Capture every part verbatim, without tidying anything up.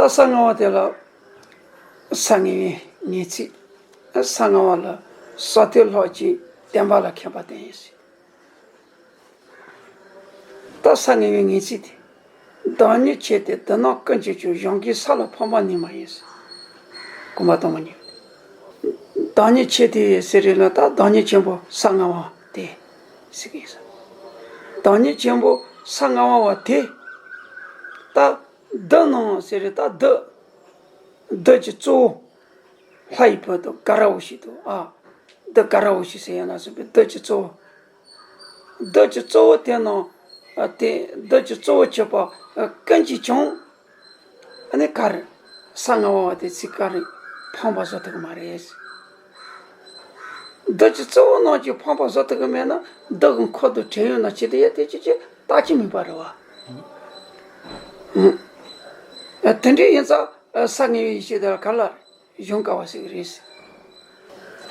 ས་ལྔ་བ་དེ་ལ་ས་ལྔ་བའི་ངེས་ཚིག་ས་ལྔ་བ་ལ་ས་དེ་ལྷག་ཅིང་བརྟན་པ་ལ་མཁས་པ་བསྟན་ཡིན་ཟེར། ད་ས་ལྔ་བའི་ངེས་ཚིག་དེ། བདག་ཉིད་ཆོས་དེ་འདི་ན་ཀུན་གྱིས་ཀྱང་། གཞན་གྱིས་ས་ལ་ཕངས་པ་ནི་མ་ཡིན་ཟེར། གོ་མ་དང་མ་ཉིད། བདག་ཉིད་ཆོས་དེ་ཟེར་རེད་ལ། ད་བདག་ཉིད་ཆེན་པོ་ས་ལྔ་བ་དེ་ཟེར་གི་ཡིན་ཟེར། བདག་ཉིད་ཆེན་པོ་ས་ལྔ་བ་བ་དེ། ད་འདི་ནང་ཟེར་རེད། ད་འདི་འདི་ཀྱི་གཙོ་བོ་ལྷ་ཡི་བུ་དང་དགའ་རབ་བོ་ཞིག་དང་། ཨ་འདི་དགའ་རབ་བོ་ཞིག་ཟེར་ཡ་ན་སོགས་པའི་འདི་ཀྱི་གཙོ་བོ། འདི་ཀྱི་གཙོ་བོ་དེ་ནང་ཨ་དེ་འདི་ཀྱི་གཙོ་བོ་གཅིག་པ་ཨ་ཀུན་གྱིས་ཀྱང་། ཨ་ནི་ག་རེ། ས་ལྔ་བ་བ་དེ་ཚིག་ག་རེ། ཕངས་པ་བཟོ་ཐུབ་ཀྱི་མ་རེད། འདི་ཀྱི་གཙོ་བོ་ནང་གི་ཕངས་པ་བཟོ་ཐུབ་ཀྱི་མེད་ན། འདི་གི་འཁོར་དང་བྲལ་ཡོད་ན་ཅི་སྟེ་ཡ་དེ་ཅི་ཅི་ལྟ་ཅི་མིན་པ་རེད་བ། ཨ་དེ་འདྲ་ཡིན་ཙང་ས་ལྔ་བའི་ཡེ་ཤེས་དེ་ལ་ག་ལ་གཞུང་དཀའ་བ་ཟེར་གི་རེད།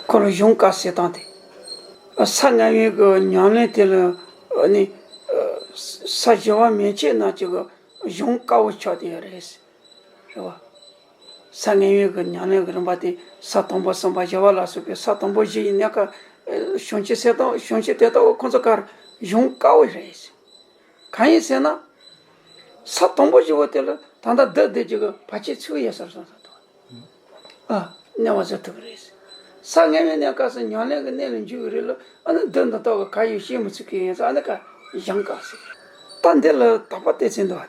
ཁོ་ལ་གཞུང་དཀའ་ཟེར་སྟངས་དེ། ས་ལྔ་བའི་གི་ཉམས་ལེན་དེ་ལ་ནི་ས་བཞི་པ་མན་ཆད་ནང་གི་གི་གཞུང་དཀའ་བོ་ཆགས་བསྡད་ཡོད་རེད། རེད་བ། ས་ལྔ་བའི་གི་ཉམས་ལེན་གི་རིམ་པ་དེ་ས་དང་པོ་གསུམ་པ་བཞི་པ་ལ་སོགས་པའི་ས་དང་པོ་བཞི་ཡི་གནས་སྐབས་བྱུང་ཆོས་ཟེར་དང་། བྱུང་ཆོས་དེ་དག་ཁོ་ཚོ་གར་གཞུང་དཀའ་བོ་རེད། གང་ཡིན་ཟེར་ན། ས་དང་པོ་བཞི་པོ་དེ་ལ་ད་ལྟ་འདི་འདི་གཅིག་གི་བར་ཆད་ཚུགས་ཡོད་ས་རེད་བསམ་ས་དང་། ཨ་གནས་པ་བཟོ་ཐུབ་ཀྱི་རེད། ས་ལྔ་བའི་གནས་སྐབས་སུ་ཉམས་ལེན་གྱི་གནས་ལ་འཇུག་གི་རེད་ལ། ཨ་ནི་འདི་འདི་དག་གི་ག་ཡོད་ཤེས་མི་ཚུགས་ཀྱི་ཡིན་ཙང་། ཨ་ནི་ག་གཞུང་དཀའ་ཟེར། ད་འདི་ལ་དག་པ་སྟེ་ཚིག་འདུག་བ་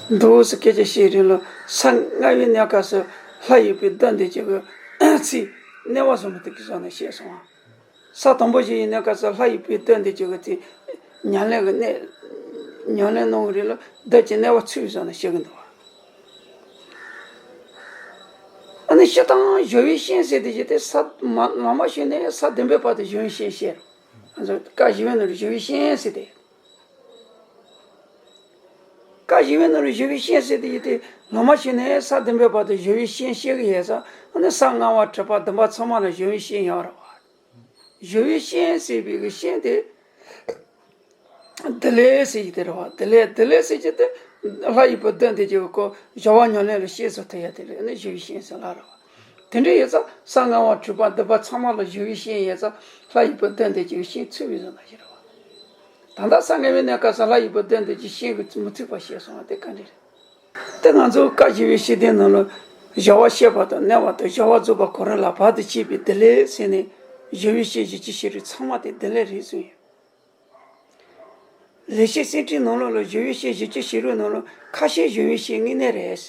དེ། འདུག་སེ་སྐད་ཆ་བཤད་རིང་ལ་ས་ལྔ་བའི་གནས་སྐབས་སུ་ལྷ་ཡི་བུ་འདི་འདི་གཅིག་གི་ཚིག་གནས་པ་བཟོ་མི་ཐུབ་ཀྱི་བཟོ་ནས་བཤད་སོང་བ། ས་དང་པོ་བཞི་ཡི་གནས་སྐབས་སུ་ལྷ་ཡི་བུ་འདི་འདི་གཅིག་གི་ཚིག་ཉམས་ལེན་གྱི་གནས། ཉམས་ལེན་གནང་གི་རེད་ལ། བདག་གི་གནས་པ་ཚུགས་བཟོ་ནས་བཤད་གི་འདུག་བ། ཨ་ནི་སྤྱིར་བཏང་གཞོལ་བའི་ཤན་ཟེར་དེ་ཅི་སྟེ་ས་མ་ལམ་མ་ཞུགས་ནས་ས་བདུན་པའི་བར་དུ་གཞོལ་བའི་ཤན་བཤད། ཨ་ནི་བཀའ་བཞི་པའི་ནང་ལ་གཞོལ་བའི་ཤན་ཟེར་ཏེ། བཀའ་བཞི་པའི་ནང་ལ་གཞོལ་བའི་ཤན་ཟེར་དེ་ཅི་སྟེ་ལམ་མ་ཞུགས་ནས་ས་བདུན་པའི་བར་དུ་གཞོལ་བའི་ཤན་བཤད་གི་ཡོད་ཙང་། ཨ་ནི་ས་ལྔ་པ་དྲུག་པ་བདུན་པ་ཚང་མ་ལ་གཞོལ་བའི་ཤན་ཡོད་རེད་བ། གཞོལ་བའི་ཤན་ཟེར་བའི་གི་ཤན་དེ། བདུད་ལས་ཟེར་གྱི་དེ་རེད་བ། བདུད་ལས། བདུད་ལས་ཟེར་གྱི་དེ་ལྷ་ཡི་བུ་བདུད་འདི་གཅིག་གི་སྐོར་བྱ་བ་ཉམས་ལེན་ལ་ཤན་བཟོ་ཐུབ་ཡ་དེ་ལ་ནི་གཞོལ་བའི་ཤན་ཟེར་ལབ་རེད་བ། དེ་འདྲ་ཡོད་ཙང་ས་ལྔ་པ་དྲུག་པ་བདུན་པ་ཚང་མ་ལ་གཞོལ་བའི་ཤན་ཡོད་ཙང་། ལྷ་ཡི་བུ་བདུད་འདི་གཅིག་གི་ཤན་ཚུགས་པའི་བཟོ་འདྲ་ཞིག་རེད་བ། ད་ལྟ་ས་ལྔ་པའི་གནས་སྐབས་སུ་ལྷ་ཡི་བུ་བདུད་འདི་གཅིག་ཤན་གྱིས་མི་ཚུགས་པ་བཤད་སོང་བ་དེ་ག་འདྲ་རེད། དེ་ང་ཚོ་བཀའ་བཞི་པའི་ཤེས་ལྡན་ནང་ལ་བྱ་བ་བཤད་པ་དང་གནས་པ་དང་བྱ་བ་རྫོགས་པ་གོ་རིམ་ལ་བར་དུ་གཅོད་པའི་བདུད་ལས་ཟེར་ནས། གཞོལ་བའི་ཤན་བཞི་བཅུ་ཞེ་དྲུག་ཚང་མ་དེ་བདུད་ལས་རེད་གསུངས་ཡོད། ལེགས་བཤད་གསེར་ཁྲིའི་ནང་ལོགས་ལ་གཞོལ་བའི་ཤན་བཞི་བཅུ་ཞེ་དྲུག་ནང་ལ་ཁ་ཤས་གཞོལ་བའི་ཤན་དངོས་གནས་རེད།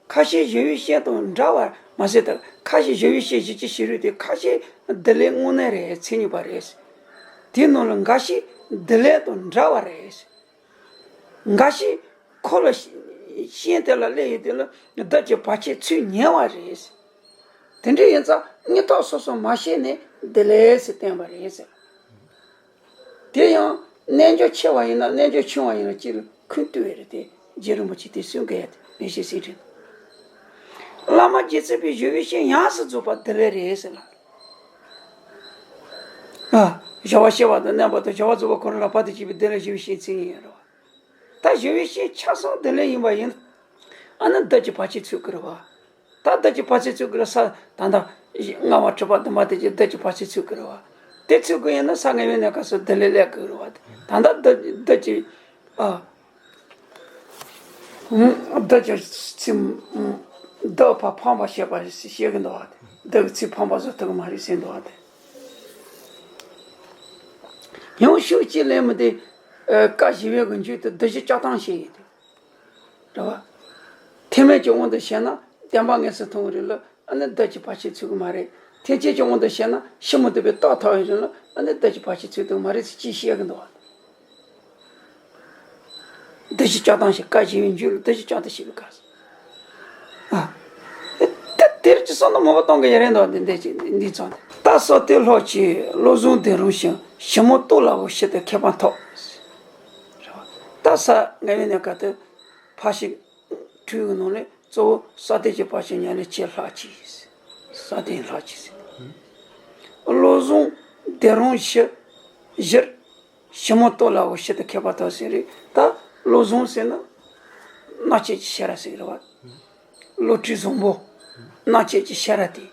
ཁ་ཤས་གཞོལ་བའི་ཤན་དང་འདྲ་བར་མ་ཟད། ད་ཁ་ཤས་གཞོལ་བའི་ཤན་བཞི་བཅུ་ཞེ་དྲུག་དེ་ཁ་ཤས་བདུད་ལས་དངོས་གནས་རེད། མཚན་ཉིད་པ་རེད། དེའི་ནང་ལ་འགའ་ཞིག་བདུད་ལས་དང་འདྲ་བ་རེད། འགའ་ཞིག་ཁོ་ལ་ཤན་དེ་ལ་སླེབས་ཡོད་དུས་ལ་བདག་གི་བར་ཆད་ཚུགས་ཉེ་བ་རེད། དེ་འདྲ་ཡིན་ཙང་དངོས་ཐོག་སོ་སོ་མ་ཤེས་ནས་བདུད་ལས་ཟེར་བསྟན་པ་རེད་ཟེར། དེ་ཡང་རྣལ་འབྱོར་ཆེ་བ་ཡིན་ན་རྣལ་འབྱོར་ཆུང་བ་ཡིན་ན་གཅིག་ལ་ཁུངས་གཏུགས་ཡོད་རེད་དེ། རྗེ་རིན་པོ་ཆེ་དེ་གསུང་གི་ཡོད་དེ་ལེགས་བཤད་གསེར་ཁྲི། བླ་མ་རྗེ་བཙུན་པའི་གཞོལ་བའི་ཤན་ཡོངས་སུ་རྫོགས་པ་བདུད་ལས་རེད་ཟེར་ལ། ཨ། བྱ་བ་བཤད་པ་དང་གནས་པ་དང་བྱ་བ་རྫོགས་པ་གོ་རིམ་ལ་བར་དུ་གཅོད་པའི་བདུད་ལས་གཞོལ་བའི་ཤན་མཚན་ཉིད་ཡོད་རེད་བ། ད་གཞོལ་བའི་ཤན་ཆ་ཚང་བདུད་ལས་ཡིན་པ་ཡིན། ཨ་ནི་བདག་གི་བར་ཆད་ཚུགས་ཀྱི་རེད་བ། ད་བདག་གི་བར་ཆད་ཚུགས་ཀྱི་རེད་ས། ད་ལྟ་ལྔ་པ་དྲུག་པ་བདུན་པ་དེ་གི་བདག་གི་བར་ཆད་ཚུགས་ཀྱི་རེད་བ། དེ་ཚུགས་ཀྱི་ཡིན་ན་ས་ལྔ་པའི་གནས་སྐབས་སུ་བདུད་ལས་སླེབས་ཀྱི་རེད་བ། ད་ལྟ་བདག་བདག་གི་ཨ། བདག་གི་ཚིག་བདག་ཕར་ཕངས་པ་བཤད་པ་བཤད་ཀྱི་འདུག་བ། བདག་གི་ཚིག་ཕངས་པ་བཟོ་ཐུབ་ཀྱི་མ་རེད་ཟེར་འདུག་བ། དེ་ཡང་ཤུགས་གཅིག་ལེན་མི་དེ་བཀའ་བཞི་པའི་གི་མཇུག་ཏུ་བདུད་བཞི་བཅག་སྟངས་བཤད་ཡོད་དེ། རེད་བ། ཐེག་དམན་གྱི་དབང་དུ་བྱས་ན་བདེན་པ་དངོས་སུ་མཐོང་གི་རེད་ལ། ཨ་ནི་བདག་གི་བར་ཆད་ཚུགས་ཀྱི་མ་རེད། ཐེག་ཆེན་གྱི་དབང་དུ་བྱས་ན་ཕྱི་མ་བདུད་པའི་རྟགས་ཐོབ་ཡོད་རེད་ལ། ཨ་ནི་བདག་གི་བར་ཆད་ཚུགས་ཐུབ་ཀྱི་མ་རེད་ཟེར་ཅིག་བཤད་ཀྱི་འདུག་བ། བདུད་བཞི་བཅག་སྟངས་ཤིག་བཀའ་བཞི་པའི་མཇུག་ལ་བདུད་བཞི་བཅག་སྟངས་ཤིག་གི་སྐབས་སུ། ཨ། དེ་དེར་ཅི་སོང་ན་མོས་པ་གཏོང་གི་ཡ་རེད་འདུག་འདི་འདི་འདི་ཙང་། ད་ས་དེ་ལྷག་ཅིང་བློ་བཟང་བདེ་རུང་ཞི། ཞིབ་མོ་རྟོགས་སླ་བོ་ཞི་སྟེ་མཁས་པ་ཐོབ། རེད་བ། ད་ས་ལྔ་པའི་གནས་སྐབས་དེ་ཕར་ཞིག་འཁྲུལ་གྱི་ནང་ལས་གཙོ་བོ་ས་དེ་གི་བར་ཆད་ཉམས་ལེན་ཆེས་ལྷག་ཅིང་། ས་དེ་ལྷག་ཅིང་། བློ་བཟང་བདེ་རུང་ཞི། བཞིར། ཞིབ་མོ་རྟོགས་སླ་བོ་ཞི་སྟེ་མཁས་པ་ཐོབ་ཟེར་རེད། ད་བློ་བཟང་ཟེར་ན། སྣ་ཆེན་གྱི་ཤེས་རབ་ཟེར་གི་རེད་བ། བློ་གྲོས་བཟང་པོ། སྣ་ཆེན་གྱི་ཤེས་རབ་དེ།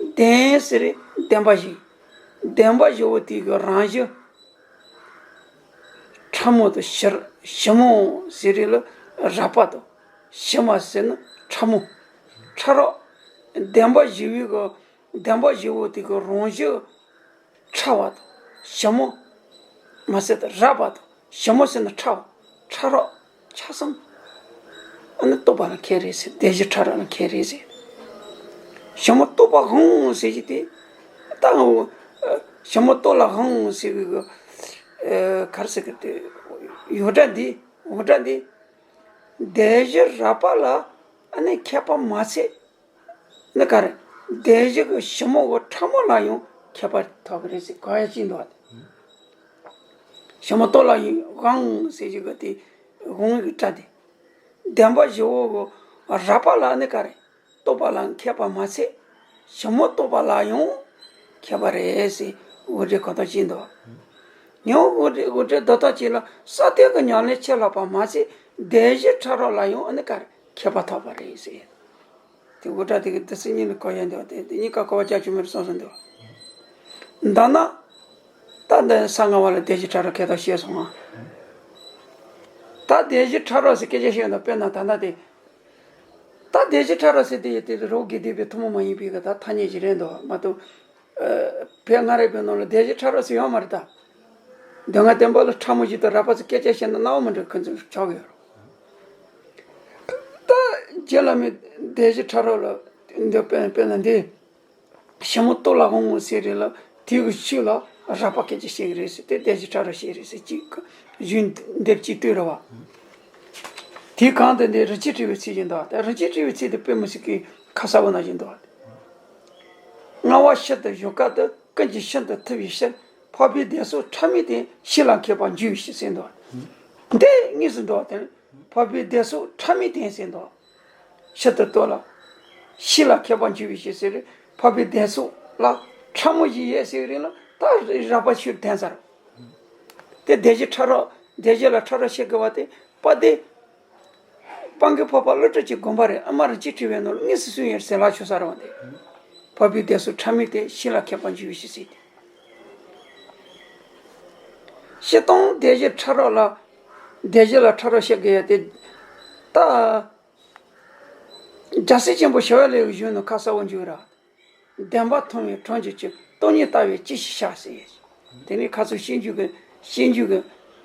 ལྡན་ཟེར་རེད་ལྡན་པ་བཞི། ལྡན་པ་བཞི་བོ་དེ་གི་རང་བཞིན། ཕྲ་མོ་དང་ཕྱི་ཕྱི་མོ་ཟེར་རེད་ལ་རགས་པ་དང་། ཕྱི་མ་ཟེར་ན་ཕྲ་མོ། ཕྲ་རགས། ལྡན་པ་བཞི་བོའི་གི་ལྡན་པ་བཞི་བོ་དེ་གི་རང་བཞིན། ཕྲ་བ་དང་ཞིབ་མོ། མ་ཟད་དུ་རགས་པ་དང་ཞིབ་མོ་ཟེར་ན་ཕྲ་བ། ཕྲ་རགས། ཆ་ཚང་། ཨ་ནི་རྟོགས་པ་ལ་མཁས་རེད་ཟེར། སྡེབ་བཞི་ཕྲ་རགས་ལ་མཁས་རེད་ཟེར། ཞིབ་མོ་རྟོགས་པ་དབང་ཟེར་གྱི་དེ། ད་ངོ་། ཞིབ་མོ་རྟོགས་ལ་དབང་ཟེར་གི་གི། ག་རེ་ཟེར་གི་དེ། ཡོངས་གྲགས་འདི། ཡོངས་གྲགས་འདི། སྡེབ་བཞི་རགས་པ་ལ་ཨ་ནི་མཁས་པ་མ་ཚད། ནི་ག་རེ། སྡེབ་བཞི་གི་ཞིབ་མོ་གི་ཕྲ་མོ་ལ་ཡང་མཁས་པ་ཐོབ་ཀྱི་རེད་ཟེར་གོ་ཡ་ཅིག་འདུག་བ། ཞིབ་མོ་རྟོགས་ལ་ཡང་དབང་ཟེར་གྱི་གི་དེ་དབང་གི་སྒྲ་དེ། ལྡན་པ་བཞི་བོ་གི་རགས་པ་ལ་ནི་ག་རེ། རྟོགས་པ་ལ་མཁས་པ་མ་ཚད། ཞིབ་མོ་རྟོགས་པ་ལ་ཡང་མཁས་པ་རེད་ཟེར་དབུ་སྐྲའི་གོ་ཐོག་ཅིག་འདུག་བ། ཡང་དབུ་སྐྲའི་དབུ་སྐྲའི་རྡོ་ཐོག་ཅིག་ལ་ས་སྟེང་གི་ཉམས་ལེན་ཆེ་ལྷག་པ་མ་ཚད་སྡེབ་བཞི་ཕྲ་རགས་ལ་ཡང་ནི་ག་རེ་མཁས་པ་ཐོབ་པ་རེད་ཟེར། དེ་དབུ་སྐྲ་དེ་གི་དེ་སྲིད་ཉིན་ལ་གོ་ཡ་འདུག་བ། དེ་དེ་གཉིས་ཀ་གོ་བ་རྒྱག་རྒྱུ་མེད་བསམ་བསམ་འདུག་བ། མདོར་ན། ད་འདི་ས་ལྔ་པ་ལ་སྡེབ་བཞི་ཕྲ་རགས་མཁས་དོགས་བཤད་སོང་ང་། ད་སྡེབ་བཞི་ཕྲ་རགས་ཟེར་སྐད་ཆ་བཤད་འདུག་དཔེར་ན་ད་ལྟ་དེ། ད་སྡེབ་བཞི་ཕྲ་རགས་ཟེར་དེ་ཡི་དེ་རོགས་དགེ་ལྡན་པའི་ཐུན་མོང་མ་ཡིན་པའི་གི་ད་ཐ་སྙད་ཅིག་རེད་འདུག་བ་མ་གཏོགས། བོད་སྔ་རབས་པའི་ནང་ལ་སྡེབ་བཞི་ཕྲ་རགས་ཟེར་ཡོད་མ་རེད་ད། སྡེ་ལྔ་བསྟན་པ་ལ་ཕྲ་མོ་བཞི་དང་རགས་པ་ཚོ་སྐད་ཆ་བཤད་ན་རྣ་བ་མི་འགྲོ་ཁོ་ཚོ་ཆགས་ཡོད་རེད། ད་རྗེ་བླ་མའི་སྡེབ་བཞི་ཕྲ་རགས་ལ་འདི་དཔེ་དཔེར་ན་འདི། ཞིབ་མོ་རྟོགས་ལ་དབང་ངོ་ཟེར་རེད་ལ་དེའི་གི་ཤུལ་ལ་རགས་པ་སྐད་ཆ་བཤད་གི་རེད་ཟེར་དེ་སྡེབ་བཞི་ཕྲ་རགས་བཤད་རེད་ཟེར་གཅིག་གཞུང་འདེབས་གཅིག་ལྟོས་རེད་བ། དེའི་གང་དུ་འདི་རིན་ཆེན་དྲི་བའི་ཚིག་བཞིན་དུ་དེ་རིན་ཆེན་དྲི་བའི་ཚིག་དེ་དཔེ་མི་སྲིད་ཀི་ཁ་གསལ་བོ་ན་བཞིན་དུ། རྔ་བ་ཤིན་ཏུ་བཞོ་དཀའ་སྟེ་ཀུན་གྱིས་ཤིན་ཏུ་ཐུབ་པའི་ཕྱིར། འཕགས་པའི་སྡེ་སོགས་ཕྲ་མོས་བསྟན། ཤེས་ལ་མཁས་པར་འགྱུར་བའི་ཕྱིར་ཟེར་འདུག་འདི་དངོས་སུ་འདུག་དེ་འཕགས་པའི་སྡེ་སོགས་ཕྲ་མོས་བསྟན་ཟེར་འདུག་ཕྱིར་དུ་ལྟོས་ལ། ཤེས་ལ་མཁས་པར་འགྱུར་བའི་ཕྱིར་ཟེར། འཕགས་པའི་སྡེ་སོགས་ལ་ཕྲ་མོ་ཞིག་ཡོད་ཟེར་རིང་ལ་ད་རགས་པ་ཤུགས་ལྡན་ཚར། དེ་སྡེབ་བཞི་ཕྲ་རགས་སྡེབ་བཞི་ལ་ཕྲ་རགས་བཤད་དགོས་པ་དེ་པ་དེ། སྤང་གི་འཕགས་པ་བློ་གྲོས་ཀྱི་དགོངས་པ་རེད། ཨ་མ་རིན་ཆེན་དྲི་བའི་ནང་ལ་དངོས་སུ་གསུངས་ཡོད་ཟེར་ལག་ཆོད་ས་རེད་བ་འདི། འཕགས་པའི་སྡེ་སོགས་ཕྲ་མོས་བསྟན། ཤེས་ལ་མཁས་པར་འགྱུར་བའི་ཕྱིར་ཟེར་ཏེ། སྤྱིར་བཏང་སྡེབ་བཞི་ཕྲ་རགས་ལ། སྡེབ་བཞི་ལ་ཕྲ་རགས་བཤད་དགོས་ཡ་དེ། ད། རྒྱལ་སྲས་ཆེན་པོ་ཞི་བ་ལྷའི་གཞུང་ནང་ཁ་གསལ་བོ་འཇུག་ར། བདེན་པ་མཐོང་བའི་གྲོང་ཁྱེར་གྱི། སྟོང་ཉིད་ལྟ་བས་ཅི་ཞིག་བྱ་ཟེར། དེ་ནས་ཁ་སང་སྤྱོད་འཇུག་གི་སྤྱོད་འཇུག་གི་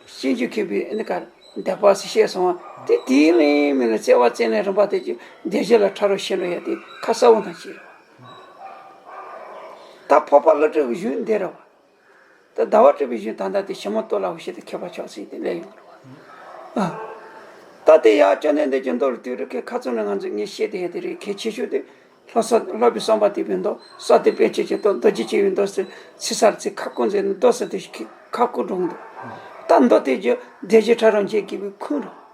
སྤྱོད་འཇུག་མཁས་པའི་ཨ་ནི་ག་རེ་བཟླས་པ་ཟེར་བཤད་སོང་བ་དེ་དེའི་ལན་མིན་ལ་བརྩེ་བ་བརྩེ་ལེན་རིམ་པ་དེ་ཀྱི་སྡེབ་བཞི་ལ་ཕྲ་རགས་བཤད་ལོ་ཡ་དེ་ཁ་གསལ་བོ་ནང་བཞིན་རེད་བ། ད་འཕགས་པ་བློ་གྲོས་ཀྱི་གཞུང་འདི་རེད་བ། ད་ཟླ་བ་གྲགས་པའི་གཞུང་ད་ལྟ་དེ་ཞིབ་མོ་རྟོགས་ལ་འོ་ཤེས་དེ་མཁས་པ་ཆགས་ཟིན་དེ་ལས་ཡོང་རེད་བ། ཨ། ད་དེ་ཡང་བཅོམ་ལྡན་འདས་ཀྱི་མདོ་ལ་ལྟོས་རེ་ཁའི་ཁ་ཚོན་ནས་ང་ཚོས་ངས་བཤད་དེ་ཡ་དེ་རེད། གལ་ཆེ་ཤོས་དེ་ལྷག་བསམ་ལྷག་པའི་བསམ་པ་དེ་པའི་མདོ། ས་སྟེང་པཎ་ཆེན་གྱི་མདོ། རྡོ་རྗེ་ཆེན་པོའི་མདོ་ཟེར་ཚིག་གསར་ཚིག་ཁ་སྐོང་མཛད་ནས་མདོ་ཟེར་དེ་ཞིག་ཁ་སྐོང་འགྲོ་འདུག་ད་མདོ་དེ་རྒྱུ་སྡེབ་བཞི་ཕྲ་རགས་འབྱེད་དགོས་པའི་ཁུངས་རེད།